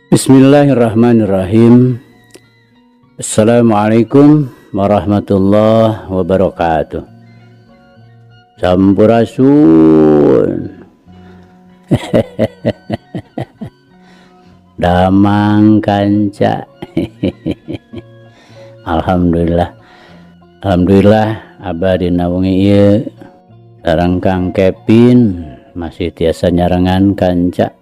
Bismillahirrahmanirrahim. Assalamualaikum warahmatullahi wabarakatuh. Sampurasun. Damang kanca. Alhamdulillah. Alhamdulillah abah dina wengi ieu sareng Kang Kevin masih tiasa nyarengan kanca.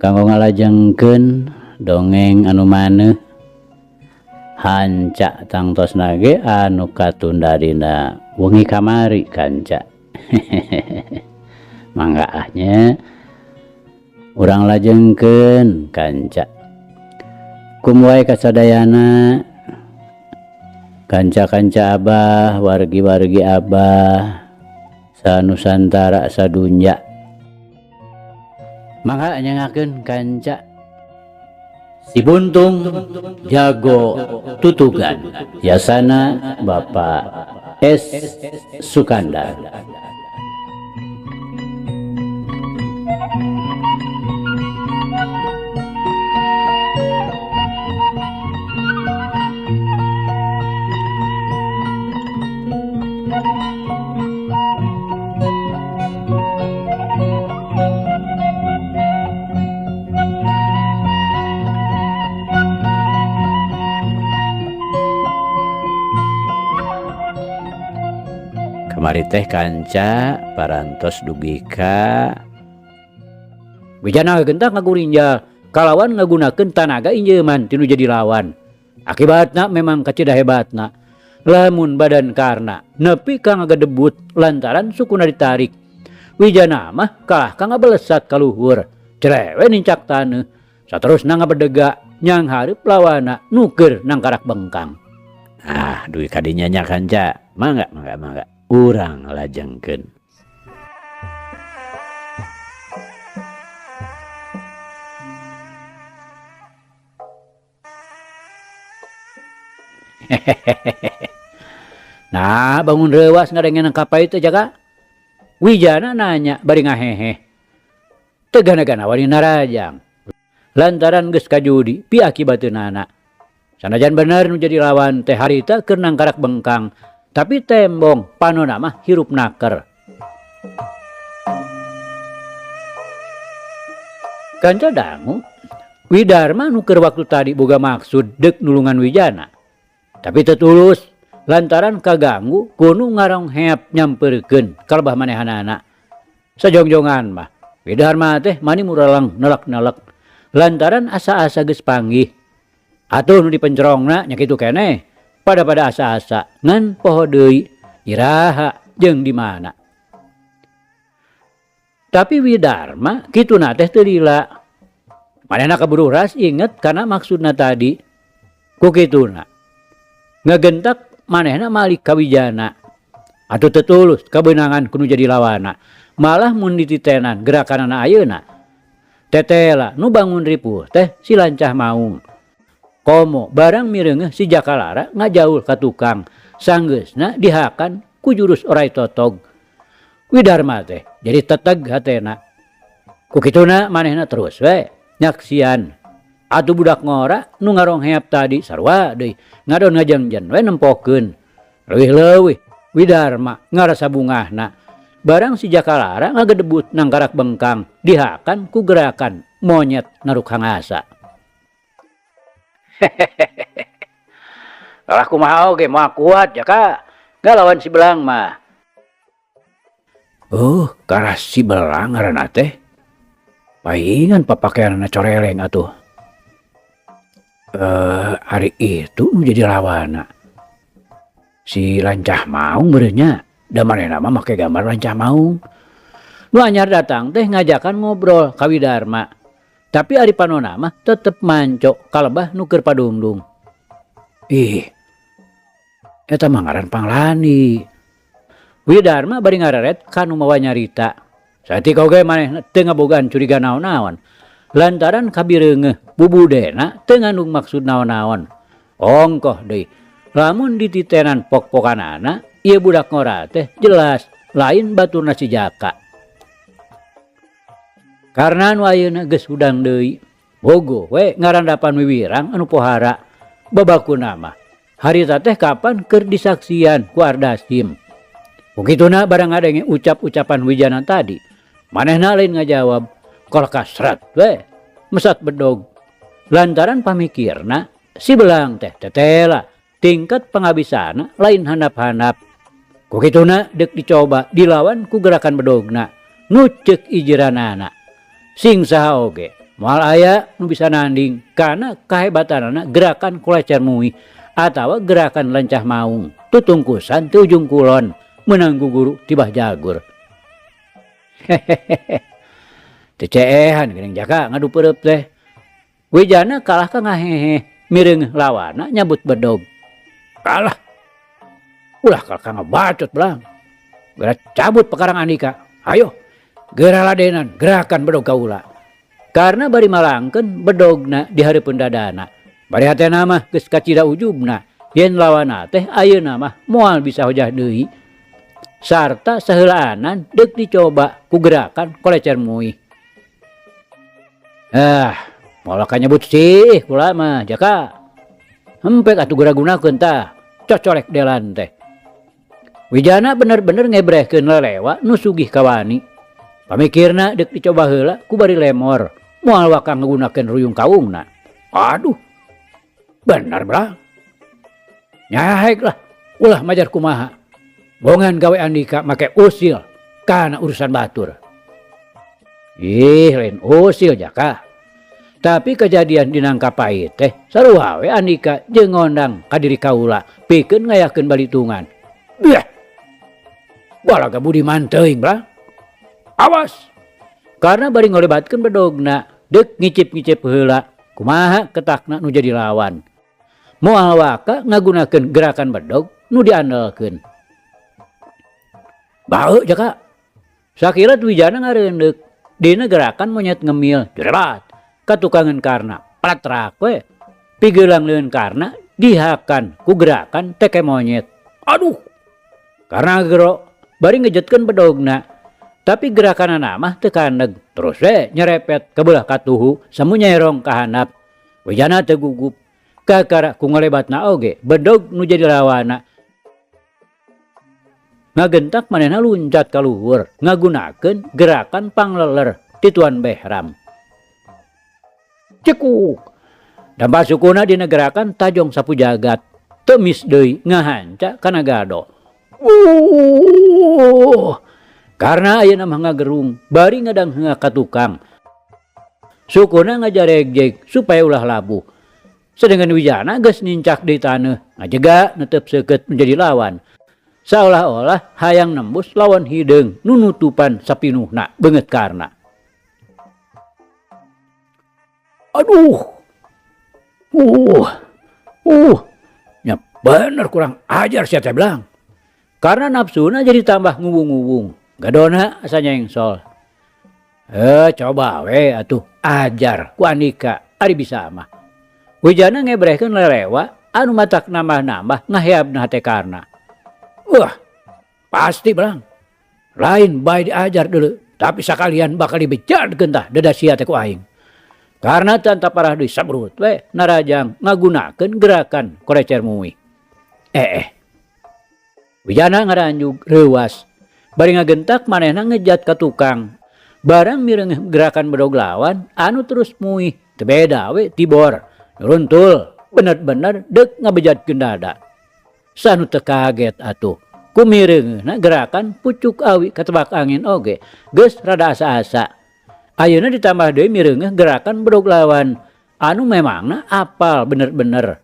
Kanggo ngalajengkeun dongeng anu maneuh hanca tangtosna ge anu katunda dina wengi kamari kanca. Mangga ah nya urang lajengkeun kanca. Kum wae kasadayana kanca-kanca abah, wargi-wargi abah sanusantara sadunya. Mangga nyengakeun kanca. Si Buntung Jago Tutugan, yasana Bapak S. Sukandar. Kamari teh kanca parantos dugi ka Wijana gentak ngagurinjal kalawan ngagunakeun tanaga injeuman tinu jadi lawan. Akibatna memang kacida hebatna. Lamun badan Karna nepi ka ngagedebut lantaran sukuna ditarik. Wijana mah kalah ka ngabelesat ka luhur, cerewe nincak taneuh. Saterusna ngabedega nyang hareup lawana nu keur nangkarak bengkang. Ah, dugi ka dinya nya kanca. Mangga, mangga, mangga. Urang lajengkeun. Nah, bangun reuas ngadengenan kapait teh jaga. Wijana nanya bari ngaheheh. Teu gana-gana wani narajang. Lantaran geus kajudi pi akibateunana. Sanajan bener nu jadi lawan teh harita keur nangkarak bengkang, tapi tembong panona mah hirup naker. Kanca dangu, Widarma nu keur waktu tadi boga maksud deuk nulungan Wijana. Tapi teu tulus lantaran kaganggu ku nu ngarongheap nyampeurkeun kalebah manehanana. Sajongjongan mah Widarma teh mani mureleng nelek-nelek lantaran asa-asa geus panggih. Atuh nu dipencerongna nya kitu keneh pada-pada asa-asa ngan poho deui iraha jeung di mana. Tapi Widarma kituna teh teu lila. Manehna kaburu ras inget kana maksudna tadi. Ku kituna ngagentak manehna malik ka Wijana. Atuh teu tulus kabeunangan ku nu jadi lawana. Malah mun dititenan gerakanana ayeuna. Tetela nu bangun ripuh teh si lancah maung. Komo barang mireungeuh si Jakalara ngajaul ka tukang. Sanggeusna dihakan ku jurus orai totog. Widarma teh jadi teteg hatena. Ku kituna manehna terus we nyaksian. Atuh budak ngora nu ngarongheap tadi sarua deui ngadon ngajengjen we nempokeun. Leuwih-leuwih Widarma ngarasa bungahna. Barang si Jakalara ngagedebut nangkarak bengkang dihakan ku gerakan monyet naruk hangasa. Kalah kumaha oge moal kuat Jaka ngalawan si Belang mah. Oh, karas si Belang ngaranna teh. Paingan papakeanana coreleng atuh. Ari itu nu jadi lawana. Si Lancah Maung beureunnya. Da manehna mah make gambar Lancah Maung. Nu anyar datang teh ngajakan ngobrol ka Widarma. Tapi ari panona mah tetep manco kalebah nu keur padungdung. Ih, eta mah ngaran Panglani. Widarma bari ngareret ka nu mawa nyarita. Saeutik oge manehna teu ngabogaan curiga naon-naon. Lantaran kabireungeuh bubudena teu ngandung maksud naon-naon. Ongkoh deui, lamun dititenan pok-pokanana, ieu budak ngora teh jelas lain baturna si Jaka. Karena nu ayeuna geus hudang deui. Bogoh we ngarandapan wiwirang anu pohara. Babakuna mah harita teh kapan keur disaksian ku Ardasim. Ku kituna barang ngadenge ucap-ucapan Wijana tadi, manehna lain ngajawab, kalah kasrat we mesat bedog. Lantaran pamikirna si belang teh tetela tingkat pangabisana lain handap-handap. Ku kituna deuk dicoba dilawan ku gerakan bedogna nu ceuk ijiranana. Sing saha oge moal aya nu bisa nanding kana kahebatanana gerakan kolecer muih atawa gerakan lencah maung tutungkusan ti ujung kulon meunang guguru tibah jagur. Hehehe teu ceehan geuning jaka ngadu peureub teh. Wijana kalah ka ngahehe mireungeuh lawana nyabut bedog. Kalah ulah kalah ka ngabacot belang. Geura cabut pakarang andika. Ayo geura ladenan gerakan bedog kaula. Karna bari malangkeun bedogna di hareupeun dadana. Bari hatena mah geus kacida ujubna yen lawana teh ayeuna mah moal bisa hojah deui. Sarta saheulaanan deuk dicoba ku gerakan kolecer muih. Ah, moal ka nyebut sih kula mah jaka. Hempek atuh geura gunakeun tah cocolek delan teh. Wijana bener-bener ngebrehkeun lelewa nu sugih kawani. Pamikirna deuk dicoba heula ku bari lemor, moal waka ngagunakeun ruyung kaungna. Aduh. Bener belang. Nyaek lah, ulah majar kumaha. Bongan gawe andika make usil kana urusan batur. Ih, lain usil jaka. Tapi kejadian di Nangka Pait teh sarua we andika jeung ngondang ka diri kaula pikeun ngayakeun balitungan. Biah. Balaga budiman teuing belang. Awas. Karena bari ngolebatkeun bedogna deuk ngicip-ngicip heula kumaha ketakna nu jadi lawan. Moal waka ngagunakeun gerakan bedog nu diandelkeun. Bau jaka. Sakilat Wijana ngareundek dina gerakan monyet ngemil jerebat katukangan Karna platrak we. Pigelang leungeun Karna dihakan ku gerakan teke monyet. Aduh. Karna gero bari ngejetkeun bedogna. Tapi gerakanana mah teu kandeg. Terus we nyerepet ka beulah katuhu samu nyerong ka handap. Wijana teu gugup. Kakara ku ngolebatna oge bedog nu jadi lawana. Ngagentak manehna luncat ka luhur ngagunakeun gerakan pangleler ti Tuan Behram. Cekuk. Dampa sukuna dina gerakan tajong sapu jagat. Teu mis deui ngahanca kana gado. Karena ayeuna mah ngagerung bari ngadangheungak ka tukang. Sukuna ngajaregjeg supaya ulah labuh. Sedangkan Wijana geus nincak di taneuh ngajega netep seukeut menjadi lawan. Seolah-olah hayang nembus lawan hideung nu nutupan sapinuhna beungeut Karna. Aduh. Nya bener kurang ajar sia teh belang. Karena nafsuna jadi tambah nguwung-nguwung. Gadona asa nyengsol. Coba we atuh ajar ku andika ari bisa mah. Wijana ngebrehkeun lelewa anu matak nambah-nambah ngaheabna hate Karna. Wah, pasti belang. Lain bae diajar dulu, tapi sakalian bakal dibejadkeun tah deda sia teh ku aing. Karena tanta parah deui sabrut we narajang ngagunakeun gerakan kolecer muih. Wijana ngaranjug reuwas. Bari ngagentak manehna ngejat ka tukang. Barang mireungeuh gerakan bedog lawan anu terus muih teu beda we tibor. Runtul bener-bener deuk ngabejadkeun dada. Sanu teu kaget atuh. Kumireungeuna gerakan pucuk awi katebak angin oge geus rada asa-asa. Ayeuna ditambah deui mireungeuh gerakan bedog lawan anu memangna apal bener-bener.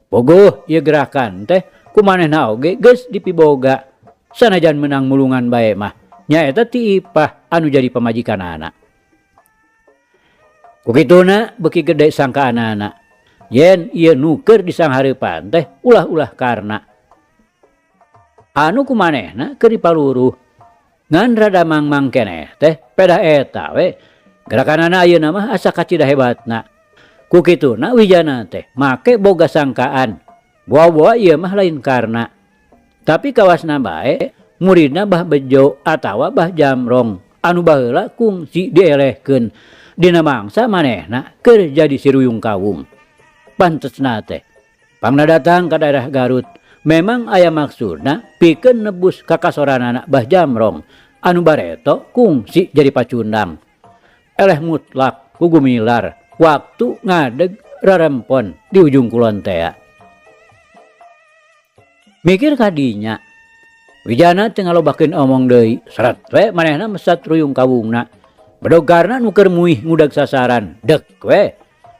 Bogoh ieu gerakan teh kumanehna oge geus dipiboga. Sanajan menang mulungan bae mah nyaeta ti Ipah anu jadi pamajikanana. Ku kituna beuki gede sangkaanana. Yen ieu nu keur disanghareupan teh ulah-ulah Karna. Anu kumanehna keur dipaluruh. Ngan rada mangmang keneh teh pedah eta we. Gerakanana ayeuna mah asa kacida hebatna. Ku kituna Wijana teh make boga sangkaan. Boa-boa ieu mah lain Karna. Tapi kawasna bae muridna Bah Bejo atawa Bah Jamrong anu baheula kungsi dielehkeun. Dina mangsa manehna keur jadi si Ruyung Kawung. Pantesna teh pangna datang ka daerah Garut memang aya maksudna pikeun nebus kakasoranana Bah Jamrong anu bareto kungsi jadi pacundang. Eleh mutlak ku Gumilar waktu ngadeg rarempon di ujung kulon tea. Mikir kadinya Wijana teu ngalobakeun omong deui, seret we manehna mesat ruyung kawungna. Bedog karna nu keur muih ngudag sasaran, dek we.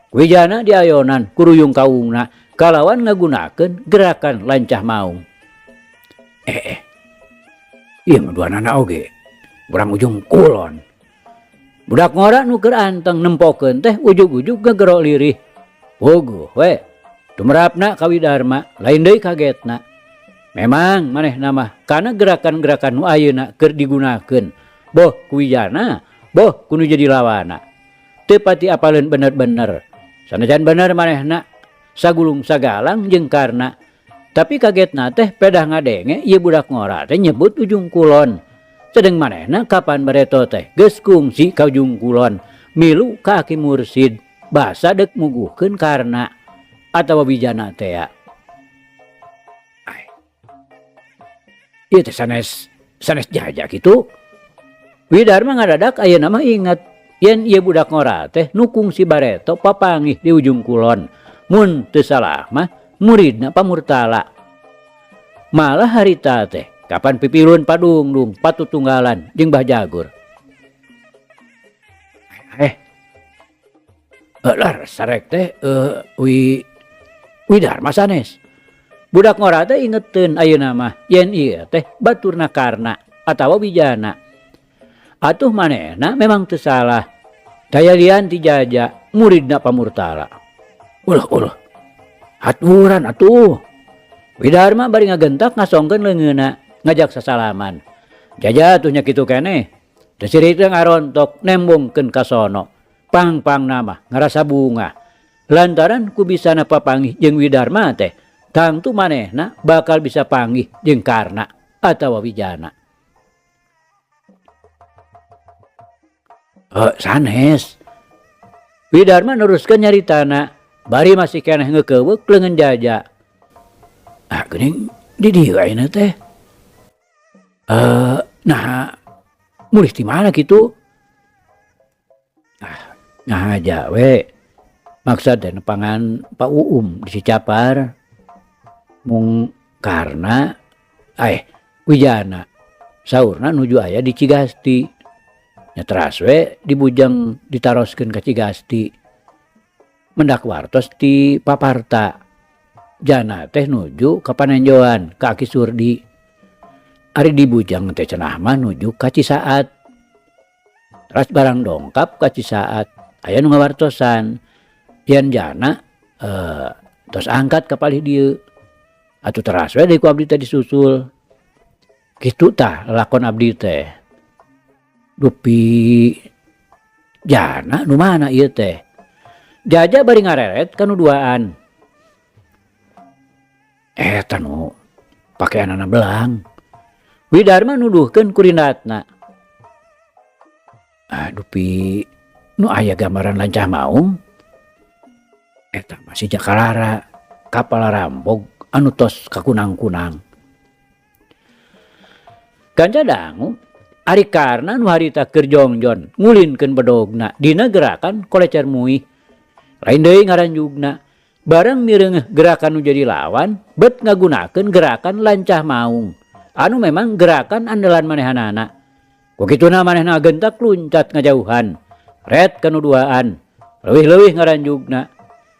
Wijana diayonan ku ruyung kawungna kalawan ngagunakeun gerakan lancah maung. Ieu mah duanana oge, urang ujung kulon. Budak ngora nu keur anteng nempokeun teh ujug-ujug ngagero lirih. Puguh we, tumerapna ka Widarma, lain deui kagetna. Memang manehna mah kana gerakan-gerakan nu ayeuna keur digunakeun, boh ku Wijana, boh ku nu jadi lawana. Teu pati apaleun bener-bener. Sanajan bener manehna sagulung sagalang jeung Karna. Tapi kagetna teh pedah ngadenge ieu budak ngora teh nyebut ujung kulon. Sedeng manehna kapan bareto teh geus kungsi ka ujung kulon, milu ka Aki Mursid, basa deuk muguhkeun Karna atawa Wijana tea. Ieu teh sanes jaja kitu. Widarma ngadadak ayeuna mah inget yen ieu budak ngora teh nu kungsi bareto papanggih di ujung kulon. Mun teu salah mah muridna Pamurtala. Malah harita teh kapan pipilun padungdung patutunggalan jeung Bah Jagur. Lar sarek teh Widarma sanes. Budak ngora teh ingeteun ayeuna mah yen ieu teh baturna Karna atawa Wijana. Atuh manehna memang teu salah. Daya lian ti jaja muridna Pamurtala. Ulah ulah. Haturan atuh. Widarma bari ngagentak ngasongkeun leungeunna ngajak sasalaman. Jaja atuh nya kitu keneh. Teu sirik teh ngarontok nembongkeun ka sono. Pang-pangna mah ngarasa bungah. Lantaran ku bisana papanggih jeung Widarma teh tangtu manehna bakal bisa panggih jeung Karna atawa Wijana. Sanes. Widarma neruskeun nyaritana bari masih keneh ngeukeweuk leungeun jaja. Ah geuning di dieu ayeuna teh. Nah mulih ti mana kitu? Ah ngahaja we. Maksad teh nepangan Pak Uum di Cicapar. Mung Karna Wijana saurna nuju aya di Cigasti. Nya teras we dibujeng ditaroskeun ka Cigasti. Mendak wartos ti Paparta. Jana teh nuju ka Panenjoan ka Aki Surdi. Ari dibujeng teh cenah mah nuju ka Cisaat. Teras barang dongkap ka Cisaat aya nu ngawartosan yen jana tos angkat ka palih dieu. Atuh teras we deui ku abdi teh disusul. Kitu tah lalakon abdi teh. Dupi jana nu mana ieu teh? Jaja bari ngareret ka nu duaan. Eta nu pakeanana belang. Widarma nuduhkeun kurinatna. Ah dupi nu aya gambaran lancah maung. Eta mah si Jakalara kapala rambog anu tos kakunang-kunang. Kanca dangu ari Karna nu harita keur jongjon ngulinkeun bedogna dina gerakan kolecer muih. Lain deui ngaranjugna barang mireungeuh gerakan nu jadi lawan bet ngagunakeun gerakan lancah maung anu memang gerakan andalan manehanana. Ku kituna manehna gentak luncat ngajauhan ret ka nu duaan leuwih-leuwih ngaranjugna.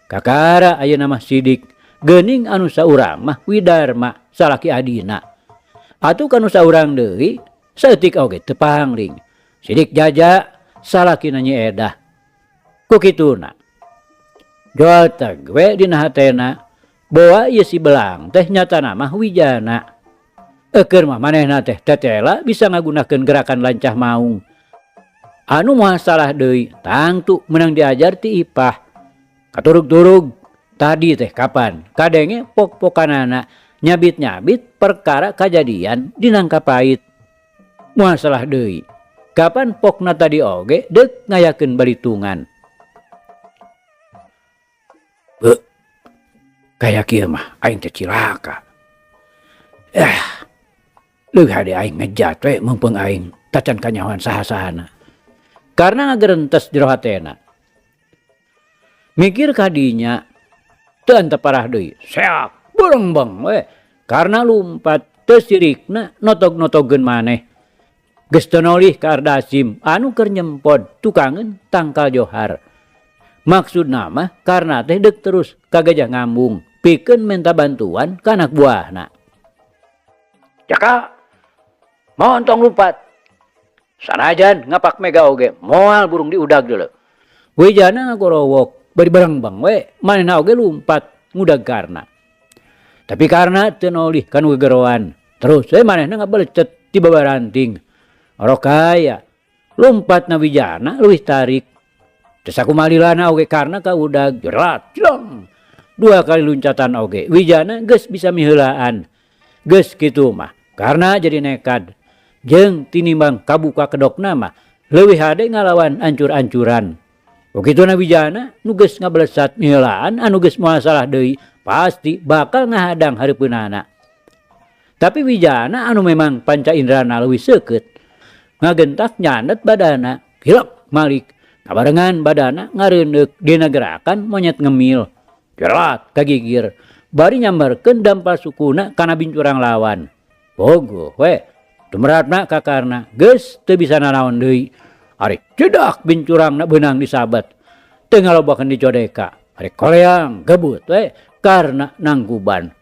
Kakara ayeuna mah Sidik geuning anu saurang mah Widarma salaki adina. Atuh kanu saurang deui saeutik oge teu pangling. Sidik jaja salakina Nyi Edah. Ku kituna joteg we dina hatena boa ieu si belang teh nyatana mah Wijana. Eukeur mah manehna teh tetela bisa ngagunakeun gerakan lancah maung. Anu moal salah deui tangtu meunang diajar ti Ipah. Katurug-turug tadi teh kapan kadenge pok-pokanana nyabit-nyabit perkara kajadian di Nangka Pait. Moal salah deui Kapan pokna tadi oge deuk ngayakeun balitungan. Beuh, kaya kieu mah aing teh cilaka. Eh, leuwih hade aing ngejat we mumpung aing tacan kanyahoan saha-sahana. Karna ngagerentes jero hatena. Mikir kadinya teu antep parah deui, seak berengbeng we karna lumpat teu sirikna notog-notogeun maneh. Geus teu nolih ka Ardasim anu keur nyempod tukangeun tangkal johar. Maksudna mah karna teh deuk terus ka Gajah Ngambung pikeun menta bantuan ka anak buahna. Jaka, montong lumpat. Sanajan ngapak mega oge moal burung diudag deuleu. Wijana ngagorowok bari barengbeng we manehna oge lumpat ngudag Karna. Tapi Karna teu nolih ka nu gegeroan. Terus we manehna ngabelecet ti babaranting. Orok kaya lumpatna Wijana leuwih tarik. Teu sakumalilana oge Karna kaudag jerat jleng. Dua kali luncatan oge Wijana geus bisa miheulaan. Geus kitu mah Karna jadi nekad. Jeung tinimbang kabuka kedokna mah leuwih hade ngalawan ancur-ancuran. Ukituna Wijana nu geus ngablesat miheulaan anu geus moal salah deui pasti bakal ngahadang hareupeunana. Tapi Wijana anu memang panca indrana leuwih seukeut ngagentak nyandet badana hilek malik kabarengan badana ngareundeuk dina gerakan monyet ngemil. Jerat kagigir bari nyambarkeun dampal sukuna kana bincurang lawan. Bogoh we tumeratna ka Karna geus teu bisa nanaon deui. Ari cedak bincurangna beunang disabat. Teu ngalobakeun dicodeka. Ari koleang gebut we Karna nangkuban.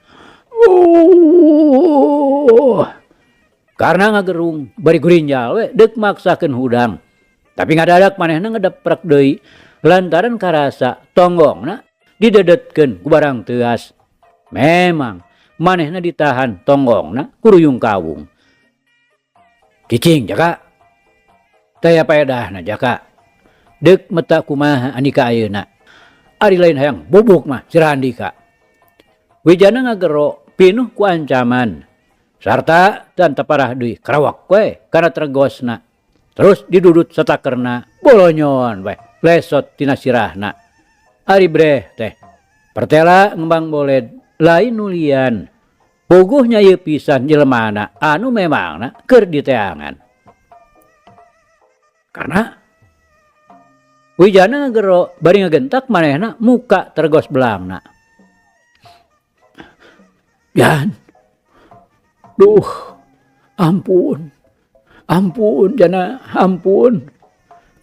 Karna ngagerung bari gurinjal we deuk maksakeun hudang. Tapi ngadadak manehna ngedeprek deui lantaran karasa tonggongna didedetkeun ku barang teuas. Memang manehna ditahan tonggongna ku ruyung kawung. Cicing Jaka. Taya paedahna Jaka. Deuk meta kumaha andika ayeuna. Ari lain hayang bubuk mah sirah andika. Wijana ngagero pinuh ku ancaman. Sarta dan teparah deui karawak we kana tregosna. Terus didudut satakerna bolonyon we lesot tina sirahna. Ari breh teh pertela ngembang boled lain nulian. Puguh nyayeu pisan jelemana anu memangna keur diteangan. Karena Wijana ngagero bari ngagentak manehna muka tergos belangna. Jan, duh, ampun, ampun Jana, ampun.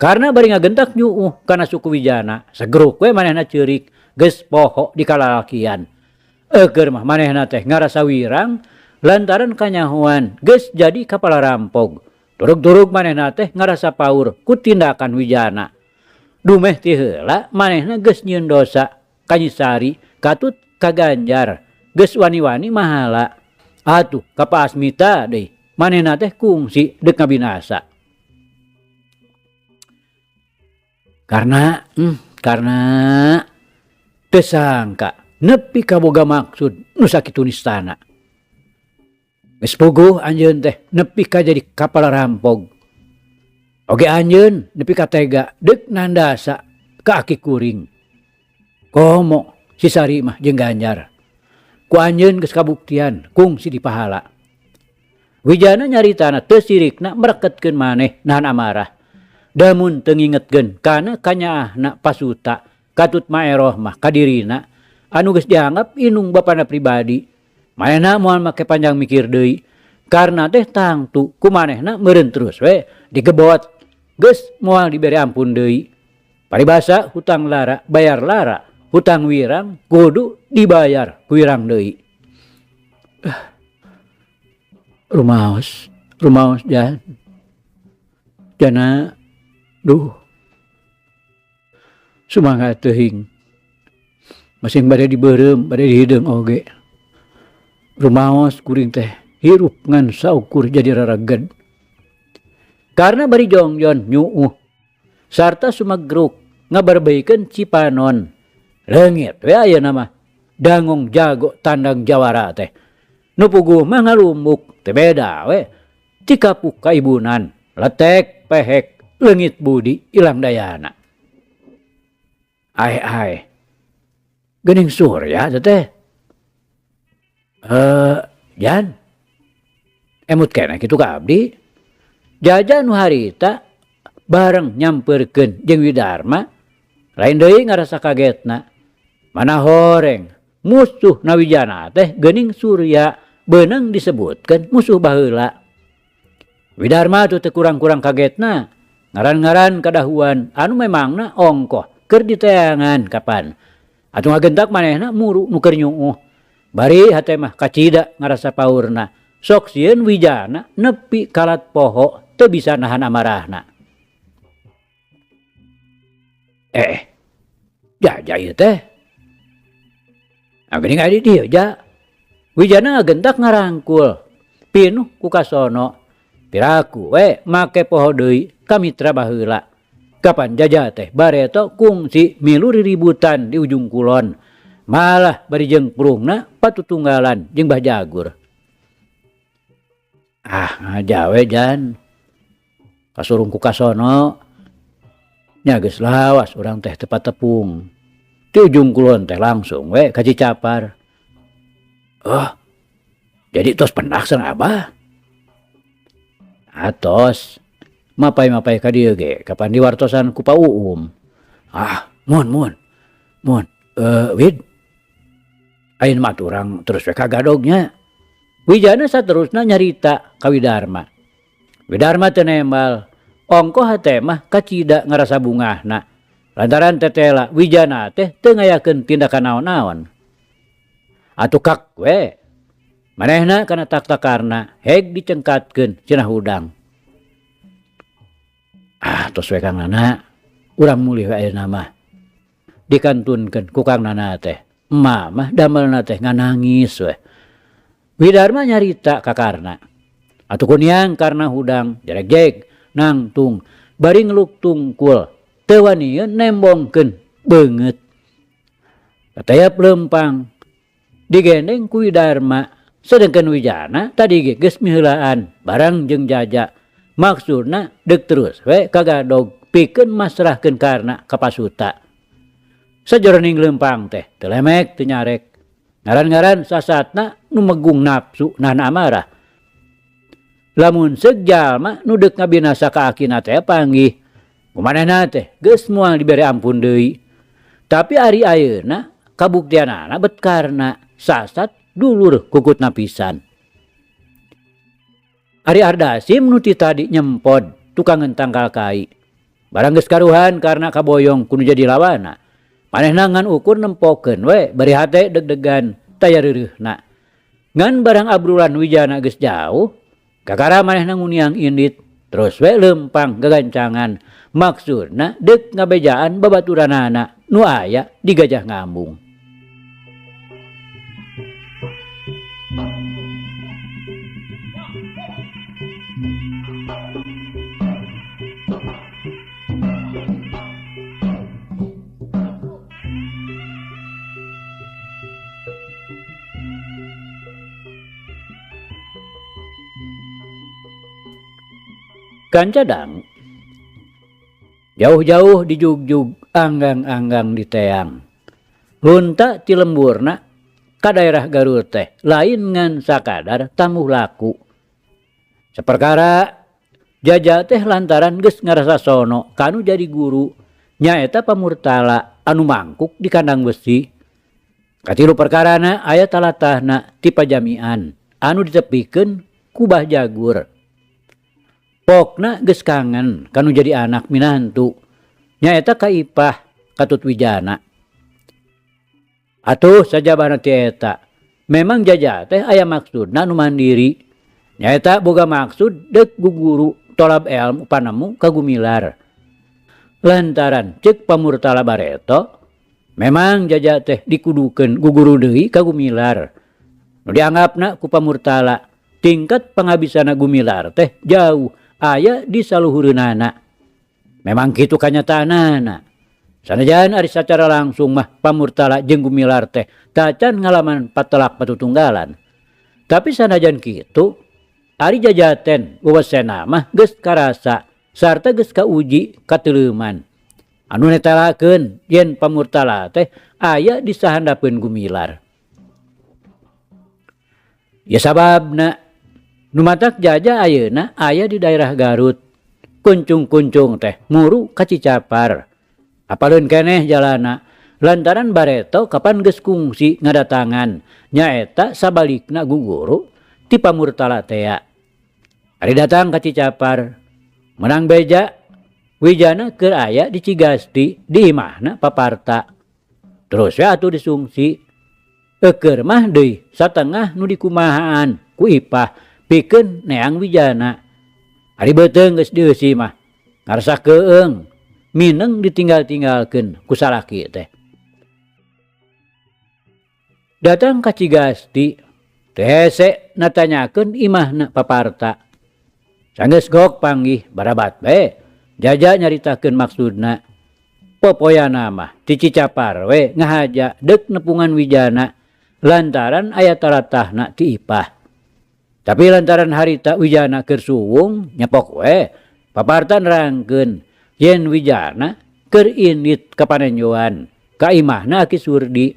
Karena bari ngagentak nyuuh kana suku Wijana, segeruk we manehna ceurik, geus poho di kalalakian. Eukeun mah manehna teh ngarasa wirang lantaran kanyahoan geus jadi kapala rampog. Turug-turug manehna teh ngarasa paur ku tindakan Wijana. Dumeh ti heula manehna geus nyieun dosa ka Nyi Sari katut ka Ganjar, geus wani-wani mahala. Atuh ka Pak Asmita deui manehna teh kungsi deuk ngabinasa. Karena teu sangka nepi kaboga maksud nu sakitu nistana. Geus puguh anjeun teh nepi ka jadi kapala rampog. Oge anjeun nepi ka tega deuk nandasa ka aki kuring. Komo si Sari mah jeung Ganjar. Ku anjeun geus kabuktian kungsi dipahala. Wijana nyaritana teu sirikna mereketkeun maneh nahan amarah. Damun teu ngingetkeun kana kanyaahna pasuta katut maeroh mah kadirina anu geus dianggap inung bapana pribadi. Manehna moal make panjang mikir deui karena teh tangtu ku manehna meureun terus we digebot geus moal dibere ampun deui. Paribasa hutang lara bayar lara, hutang wirang kudu dibayar ku wirang deui. Rumaos, rumaos jan. Jana duh. Sumangat teuing. Masing bade dibeureum, bade dihideung oge. Rumaos kuring teh hirup ngan saukur jadi raraget. Karena bari jongjon nyuuh sarta sumagruk ngabarbeikeun Cipanon. Leungit we ayeuna mah dangong jago tandang jawara teh. Nu puguh mah ngalumbuk teh beda we. Cikapuk kaibunan letek pehek leungit budi ilang dayana. Ae ae. Geuning Surya teh teh. Eh, Jan. Emut keneh kitu ka abdi. Jaja nu harita bareng nyampeurkeun jeung Widarma lain deui ngarasa kagetna. Mana horeng musuh na Wijana teh geuning Surya beunang disebutkeun musuh baheula. Widarma tuh teu kurang-kurang kagetna ngaran-ngaran kadahuan anu memangna ongkoh keur diteangan kapan. Atuh ngagentak manehna muru nu keur nyuuh. Bari hate mah kacida ngarasa paurna. Sok sieun Wijana nepi kalat poho teu bisa nahan amarahna. Eh, jaja ieu teh. Ah geuning aya di dieu ja. Wijana ngagentak ngarangkul. Pinuh ku kasono. Piraku we make poho deui ka mitra baheula. Kapan jaja teh bareto kungsi milu riributan di ujung kulon. Malah bari jeung purungna patutunggalan jeung Bah Jagur. Ah ngaja we jan. Kasurung ku kasono. Nya geus lawas urang teh teu patepung. Ti ujung kulon teh langsung we ka Cicapar. Oh, jadi tos pendak sareng abah? Atos. Mapai-mapai ka dieu ge kapan diwartosan ku Pa Uum. Ah, mun mun. Mun, Wid. Ayeuna mah atuh urang terus we ka gadog nya. Wijana saterusna nyarita ka Widarma. Widarma teu nembal. Ongkoh hate mah kacida ngarasa bungahna. Lantaran tetela Wijana teh teu ngayakeun tindakan naon-naon. Atuh kak we. Manehna kana tak-takarna heg dicengkatkeun cenah hudang. Ah, tos we Kang Nana, urang mulih we ayeuna mah. Dikantunkeun ku Kang Nana teh. Emak mah damelna teh nganangis we. Widarma nyarita ka Karna. Atuh kuniang Karna hudang jeregjeg nangtung bari ngeluk tungkul teu wanieun nembongkeun beungeut. Katayap leumpang digendeng ku Widarma sedengkeun Wijana tadi ge geus miheulaan barang jeung jaja. Maksudna deuk terus we kagadog pikeun masrahkeun Karna ka Pasuta. Sajoroning leumpang teh teu lemek teu nyarek. Ngaran-ngaran sasatna nu megung nafsu nahan amarah. Lamun seug jalma nu deuk ngabinasa ka akina teh panggih. Kumanehna teh geus moal dibere ampun deui. Tapi ari ayeuna kabuktianana bet Karna sasat dulur kukutna pisan. Ari Ardasim nu ti tadi nyempod tukangeun tangkal kai. Barang geus karuhan Karna kaboyong ku nu jadi lawana. Manehna ngan ukur nempokeun we bari hate deg-degan taya reureuhna. Ngan barang abrulan Wijana geus jauh, kakara manehna nguniang indit terus we leumpang gagancangan. Maksudna deuk ngabejaan babaturanana nu aya di Gajah Ngambung. Kancadang jauh-jauh dijugjug anggang-anggang di teang. Lunta ti lemburna ka daerah Garut teh lain ngan sakadar tamuh laku. Saperkara jaja teh lantaran geus ngarasa sono kanu jadi guru nyaeta Pamurtala anu mangkuk di kandang besi. Katilu perkarana aya talatahna ti pajamian anu ditepikeun ku Bah Jagur. Pokna geus kangen kanu jadi anak minantu nyaeta ka Ipah Katut Wijana. Atuh sajabana ti eta memang jaja teh aya maksudna nu mandiri nyaeta boga maksud deuk guguru tolab elmu panemu ka Gumilar. Lantaran ceuk Pamurtala bareto memang jaja teh dikudukeun guguru deui ka Gumilar. Nu dianggapna ku Pamurtala tingkat pangabisana Gumilar teh jauh aya di saluhureunana. Memang kitu kanyataanana. Sanajan ari sacara langsung mah Pamurtala jeung Gumilar teh tacan ngalaman patelak patutunggalan. Tapi sanajan kitu ari jajaten wewesena mah geus karasa Sarta geus kauji kateleuman anu netelakeun yen pamurtala teh aya di sahandapeun Gumilar. Ya sababna nu matak Jaja ayeuna aya di daerah Garut. Kuncung-kuncung teh muru ka Cicapar. Apaleun keneh jalana lantaran bareto kapan geus kungsi ngadatangan nyaeta sabalikna guguru ti pamurtala tea. Ari datang ka Cicapar menang beja Wijana keur aya di Cigasti di imahna paparta. Terus we atuh disungsi. Eukeur mah deui satengah nu dikumahaan ku Ipah pikeun neang Wijana. Ari beuteung geus dieusi mah ngarasa keung mineng ditinggal-tinggalkeun ku salaki teh. Datang ka Cigasti teu hese natanyakeun imahna paparta. Sanggeus gok panggih barabat bae Jaja nyaritakeun maksudna. Popoyana mah ti Cicapar we ngahaja deuk nepungan Wijana lantaran aya taratahna ti Ipah. Tapi lantaran harita Wijana keur suwung nyepok we paparta nerangkeun yen Wijana keur indit ka panenjoan ka imahna Aki Surdi.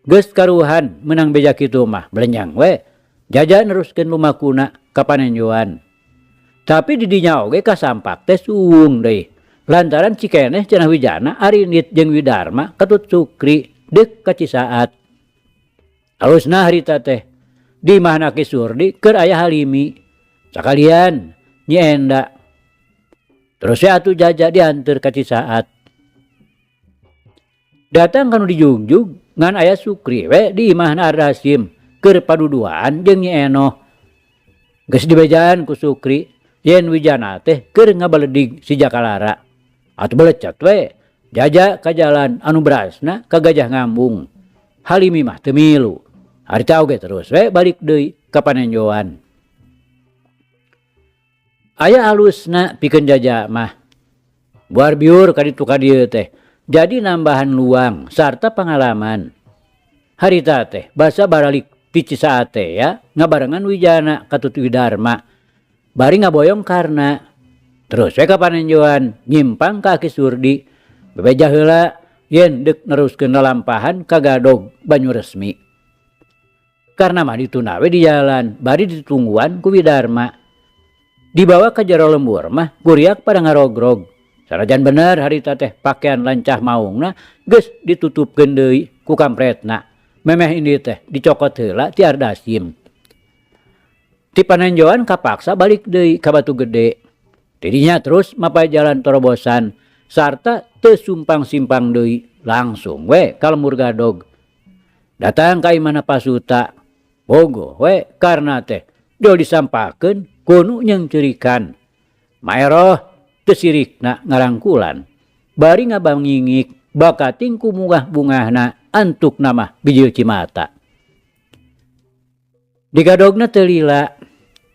Geus karuhan meunang beja kitu mah belenyang we Jaja neruskeun lumakuna ka panenjoan. Tapi di dinya oge kasampak teh suwung deui lantaran cikeneh cenah Wijana arindit jeung Widarma katut Sukri deuk ka Cisaat. Alusna harita teh di imahna Ki Surdi keur aya Halimi sakalian Nyi Enda. Terus we atuh Jaja dianteur ka Cisaat. Datang kanu dijugjug ngan aya Sukri we di imahna Ardasim keur paduduaan jeung Nyi Enoh. Geus dibejaan ku Sukri yen Wijana teh keur ngabaledig si Jakalara. Atuh belecet we Jaja ka jalan anu berasna ka Gajah Ngambung. Halimi mah teu milu. Harita oge terus we balik deui ka panenjoan. Aya alusna pikeun Jaja mah. Buar biur ka ditu ka dieu teh jadi nambahan luang sarta pangalaman. Harita teh basa baralik ti Cisaat teh ya ngabarengan Wijana katut Widarma. Bari ngaboyong karna. Terus we ka panenjoan nyimpang ka Aki Surdi. Bebeja heula yen deuk neruskeun lalampahan ka Gadog Banyuresmi. Karna mah dituna we di jalan bari ditungguan ku Widarma. Dibawa ka jero lembur mah kuriak pada ngarogrog. Sanajan bener harita teh pakaian lancah maungna geus ditutupkeun deui ku kampretna. Memeh indi teh dicokot heula ti Ardasim. Ti panenjoan kapaksa balik deui ka Batu Gede. Tidinya terus mapay jalan torobosan sarta teu sumpang-simpang deui langsung we ka lembur Gadog. Datang ka imahna Pasuta. Bogoh we karna teh jol disampakeun kunu nyeungceurikan. Maeroh teu sirikna ngarangkulan. Bari ngabangingik bakating ku bungah-bungahna antukna mah bijil cimata. Di Gadogna teu lila.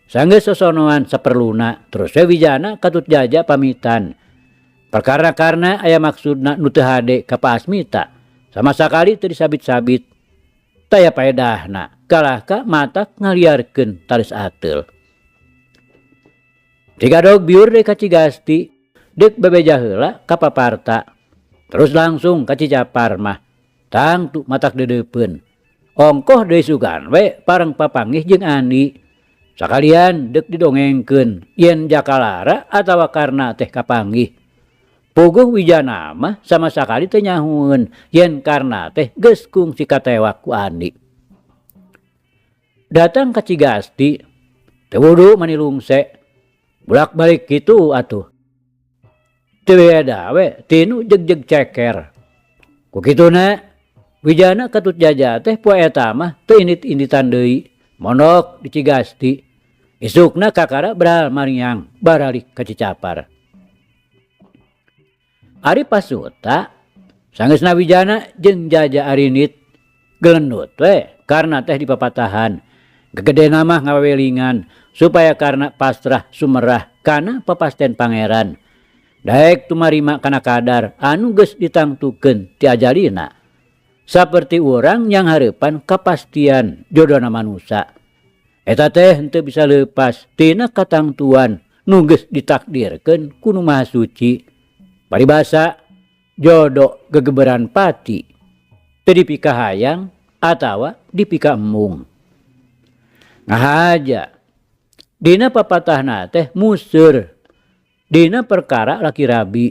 Sanggeus sosonoan saperluna terus we Wijana katut Jaja pamitan. Perkara karna aya maksudna nu teu hade ka Pak Asmita. Sama sakali teu disabit-sabit. Taya paedahna kalah ka matak ngaliarkeun taris ateul. Ti Gadog biur deui ka Cigasti deuk bebeja heula ka paparta. Terus langsung ka Cicapar mah. Tangtu matak deudeupeun. Ongkoh deui sugan we pareng papanggih jeung Andi. Sakalian deuk didongengkeun yen Jakalara atawa karna teh kapanggih. Puguh Wijana mah sama sakali teu nyahueun yen karna teh geus kungsi katewak ku Andi. Datang ka Cigasti teu wudu mani lungse. Bolak-balik kitu atuh. Teu beda we tinu jegjeg ceker. Ku kituna Wijana katut Jaja teh poe eta mah teu indit-inditan deui mondok di Cigasti. Isukna kakara beral mariang baralik ka Cicapar. Ari Pasuta sanggeusna Wijana jeung Jaja arindit gelendut we karna teh dipapatahan. Gegedena mah ngawewelingan supaya karna pasrah sumerah kana papasten pangeran. Daek tumarima kana kadar anu geus ditangtukeun ti ajalina. Saperti urang yang hareupan kapastian jodona manusa. Eta teh henteu bisa leupas tina katangtuan nu geus ditakdirkeun ku Nu Maha Suci. Paribasa jodo gegeberan pati teu dipikahayang atawa dipikaembung. Ngahaja dina papatahna teh museur dina perkara laki rabi.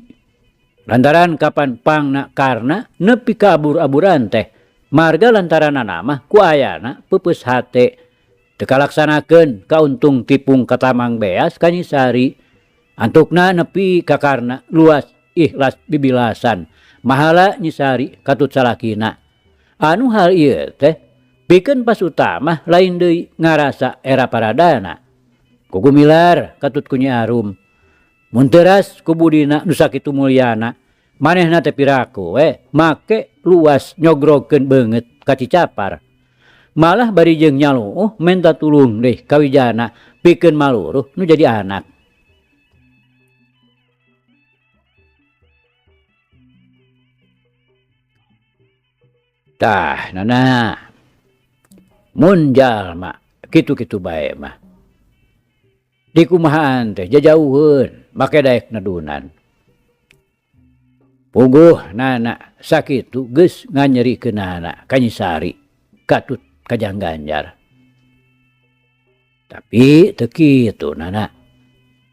Lantaran kapan pangna karna nepi ka abur-aburan teh marga lantaranana mah ku ayana peupeus hate teu kalaksanakeun kauntung tipung katamang beas ka Nyi Sari. Antukna nepi ka karna luas ikhlas bibilasan mahala Nyi Sari katut salakina. Anu hal ieu teh pikeun pasuta mah lain deui ngarasa era paradana. Kugumilar katut ku Nyi Arum. Mun teras ku budina nu sakitu mulyana, manehna teh piraku we make luas nyogrogkeun beungeut ka Cicapar. Malah bari jeung nyaluuh menta tulung deui ka Wijana pikeun maluruh nu jadi anak. Tah nana, mun jalma kitu-kitu bae mah. Dikumahaan teh jajauheun make daek nedunan. Puguh nana sakitu geus nganyerikeunana ka Nyi Sari katut ka Jang Ganjar. Tapi teu kitu nana.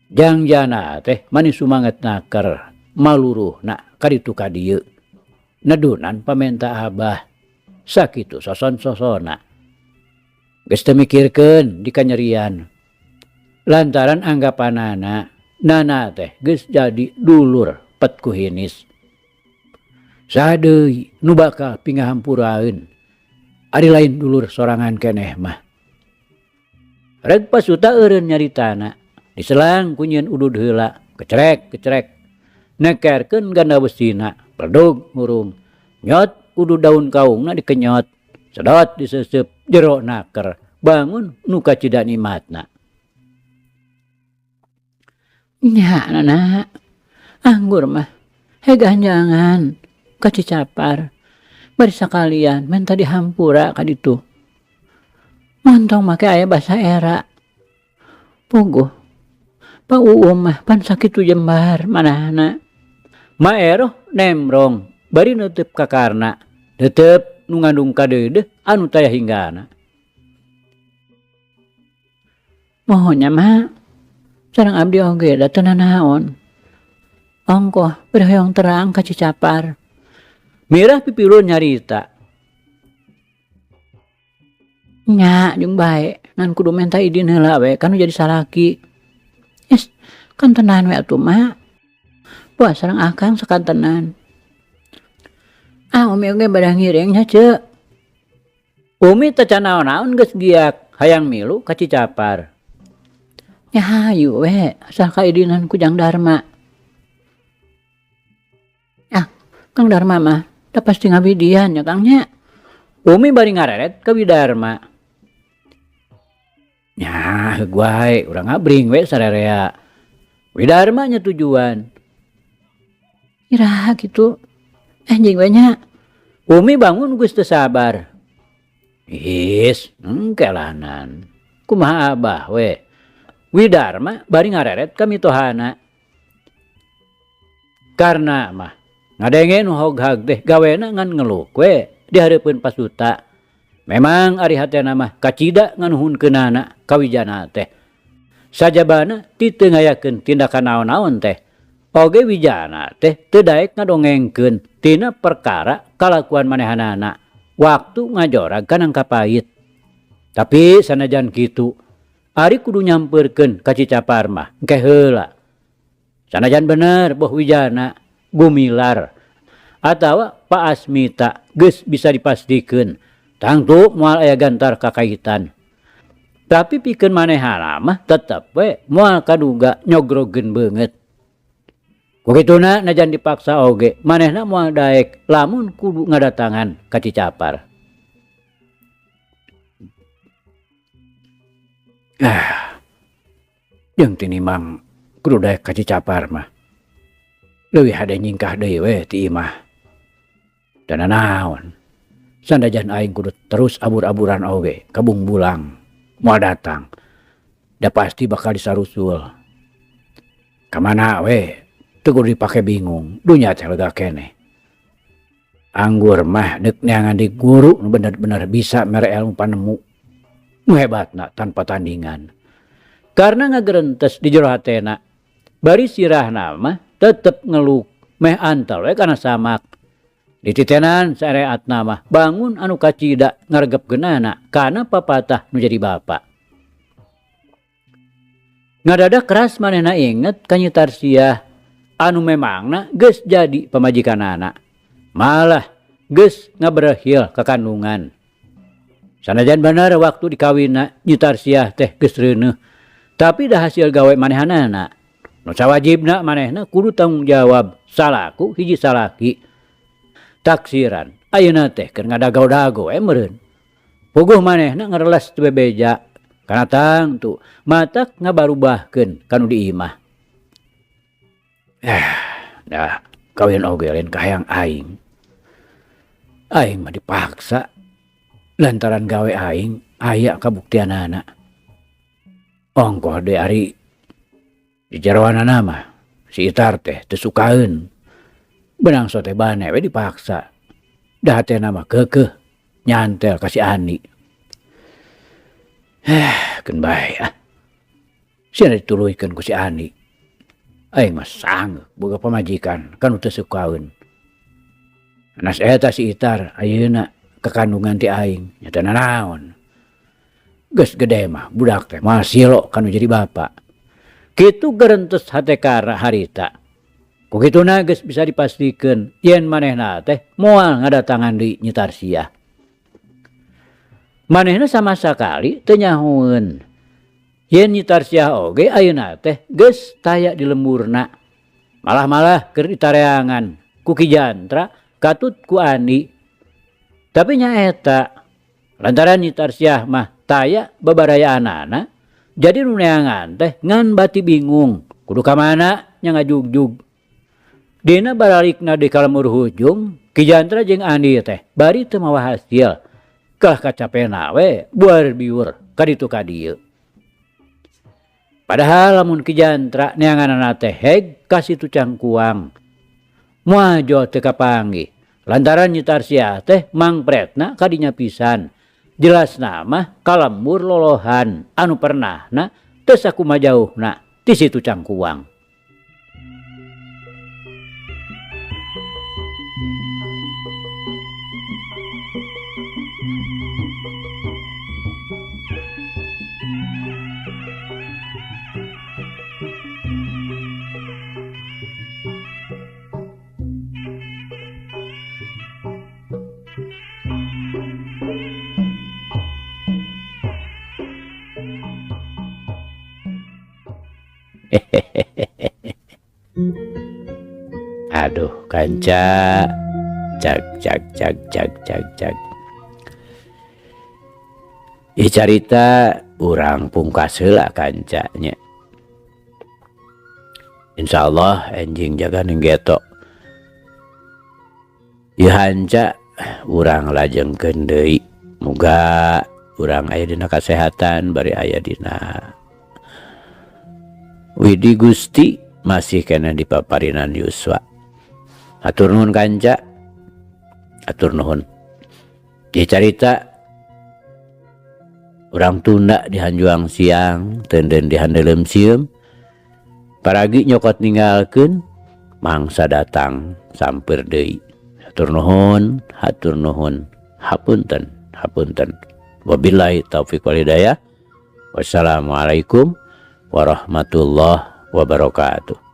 Jangjana teh mani sumanget naker maluruhna ka ditu ka dieu. Nedunan pamenta abah sakitu soson-sosona. Geus teu mikirkeun di kanyerian. Lantaran anggapanana nana teh geus jadi dulur pet ku hinis. Saha deui nu bakal pingahampuraeun ari lain dulur sorangan keneh mah. Reg pasuta eureun nyaritana diselang ku nyieun udud heula kecerek-kecerek nekerkeun ganda besina pledug hurung nyot udud daun kaungna dikenyot sedot diseuseup jero naker bangun nu kacida nikmatna. Nya nana anggur mah heganjangan ka Cicapar bari sakalian menta dihampura ka ditu. Montong make aya basa era. Puguh Pa Uum mah pan sakitu jembar manahna. Ma Eroh nemrong bari neuteup ka Karna, tetep nu ngandung kadeudeuh anu taya hinggana. Mohonya mah sareng abdi oge da teu nanaon. Ongkoh bari hoyong terang ka Cicapar. Mirah pipilun nyarita. Nya jeung bae ngan kudu menta idin heula we kanu jadi salaki. Is kantenan we atuh mah. Puas sareng akang sakantenan. Ah umi oge badah ngiring nya ceu. Umi teh can naon-naon geus giak hayang milu ka Cicapar. Nya hayu we asal kaidinan ku Jang Darma. Ah, Kang Darma mah da pasti ngabidian nya Kang nya. Umi bari ngareret ka Widarma. Nya heug wae urang ngabring we sarerea. Widarma nya tujuan. Iraha kitu. Anjing we nya. Umi bangun geus teu sabar. Is, engkelanan. Kumaha abah we. Widarma bari ngareret ka mitohana. Karna mah ngadenge nu hoghag teh gawena ngan ngeluk we di hareupeun pasuta. Memang ari hatena mah kacida nganuhunkeunana ka Wijana teh. Sajabana ti teu ngayakeun tindakan naon-naon teh. Oge Wijana teh teu daek ngadongengkeun tina perkara kalakuan manehanana waktu ngajorag ka nangka pait. Tapi sanajan kitu, ari kudu nyampeurkeun ka Cicapar mah engke heula. Sanajan bener boh Wijana gumilar atawa Pak Asmita geus bisa dipastikeun tangtu moal aya gantar kakaitan. Tapi pikeun manehana mah tetep we moal kaduga nyogrogkeun beungeut. Kukituna najan dipaksa oge manehna moal daek lamun kudu ngadatangan ka Cicapar. Ah, jeung tinimang kudu daek ka Cicapar mah. Leuwih hade nyingkah deui we ti imah. Da nanaon, sanajan aing kudu terus abur-aburan oge ka Bungbulang moal datang. Da pasti bakal disarusul. Kamana we teu kudu dipake bingung, dunya teh lega keneh. Anggur mah deuk neangan di guru nu bener-bener bisa mere elmu panemu nu hebatna tanpa tandingan. Karna ngagerentes di jero hatena, bari sirahna mah tetep ngeluk meh antel we kana samak. Dititenan sareatna mah bangun anu kacida ngaregepkeunana kana papatah nu jadi bapa. Ngadadak keras manehna inget ka Nyi Tarsiah anu memangna geus jadi pamajikanana. Malah geus ngaberehil ka kandungan. Sanajan bener waktu dikawinna Nyi Tarsiah teh geus reuneuh, tapi da hasil gawe manehanana. Nu sawajibna manehna kudu tanggung jawab salaku hiji salaki. Taksiran ayeuna teh keur ngadago-dago we meureun. Puguh manehna ngereles teu bebeja kana tangtu matak ngabarubahkeun ka nu di imah. Dah kawin oge lain kahayang aing. Aing mah dipaksa lantaran gawe aing aya kabuktianana. Ongkoh deui ari di jeroanana mah si Itar teh teu sukaeun. Benang sote bane we dipaksa. Dah hatena mah keukeuh nyantel ka si Andi. Keun bae ah. Sia dituluykeun ku si Andi. Aing mah sanggeuk boga pamajikan kanu teu sukaeun. Anas eta si Itar ayeuna kakandungan ti aing nyata nanaon. Geus gede mah budak teh moal silo kanu jadi bapa. Kitu gerentes hate kara harita. Ku kituna geus bisa dipastikeun yen manehna teh moal ngadatangan deui Nyi Tarsiah. Manehna sama sakali teu nyahoeun yen Nyi Tarsiah oge ayeuna teh geus taya di lemburna. Malah-malah keur ditareangan ku Ki Jantra katut ku Andi. Tapi nyaeta lantaran Nyi Tarsiah mah taya babarayaanana jadi nu neangan teh ngan bati bingung kudu ka mana nya ngajugjug. Dina baralikna di kalemur hujung, Ki Jantra jeung Andi teh bari teu mawa hasil. Kalah kacapena we buar biur ka ditu ka dieu. Padahal lamun Ki Jantra neanganana teh heg ka situ Cangkuang. Moal jol teu kapanggih lantaran Nyi Tarsiah teh mangpretna kadinya pisan. Jelasna mah kalembur lolohan anu pernahna teu sakumaha jauhna ti situ Cangkuang. Aduh kanca, cag cag cag cag cag cag. Ieu carita urang pungkas heula kanca nya. Insyaallah enjing jaga ning geto. Ieu hanca urang lajengkeun deui. Muga urang aya dina kasehatan bari aya dina Widi Gusti masih kena di paparinan Yuswa. Hatur nuhun kanca. Hatur nuhun. Ieu carita urang tunda di hanjuang siang, tenden di handeuleum sieum. Paragi nyokot ninggalkeun, mangsa datang sampeur deui. Hatur nuhun, hatur nuhun. Hapunten, hapunten. Wabillahi taufik wal hidayah. Wassalamualaikum warahmatullahi wabarakatuh.